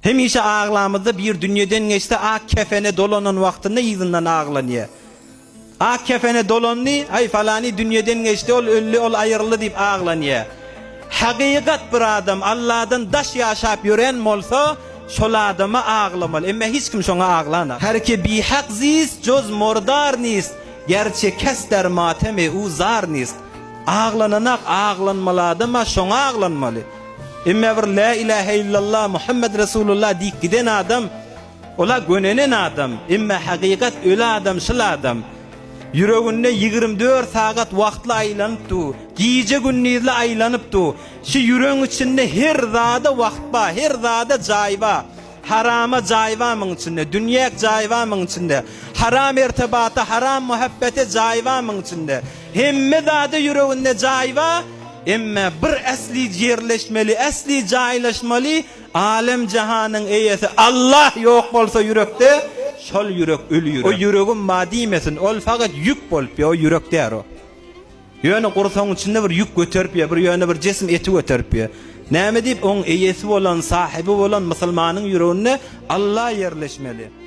Hemişe aglamyzda bir dünýeden geçse ak kefene dolanan wagtynda yzyndan aglanýar. Ak kefene dolandy, aý falany dünýeden geçdi, ol öldi, ol aýryldy diýip aglanýar. Hakykat bir adam Alladan daş ýaşap ýören bolsa, şol adama aglamaly. Emme hiç kim şoňa aglanak. Her ki bihak zist, joz mordar nist, gerçe kes der matemi u zar nist. Aglananak aglanmaly adama şoňa aglanmaly. Emme bir la ilahe illallah Muhammed Resulullah diýip giden adam, Ola gönenen adam, emme hakykat öli adam şul adam. Ýüreginde 24 sagat wagtly aýlanyp du, gije gündizli aýlanyp du. Şu ýüregiň içinde her zada wagt ba, her zada jaý ba. Harama jaý ba muň içinde, dünýäk jaý ba muň içinde. Haram ertebata, haram muhabbete jaý ba muň içinde. Hemme zada ýüreginde jaý ba, emme bir äsli ýerleşmeli, äsli jaýlaşmaly, Alem-jahanyň eýesi Allah ýok bolsa ýürekde, şol ýürek öli ýürek. O ýüregim ma diýmesin, ol fakat ýük bolup ýa, o ýürek däl o. Ýöne gursagyň içinde bir ýük göterip ýa, bir ýöne bir jism eti göterip ýa. Näme diýip, oň eýesi bolan, sahyby bolan musulmanyň ýüreginde Allah ýerleşmeli.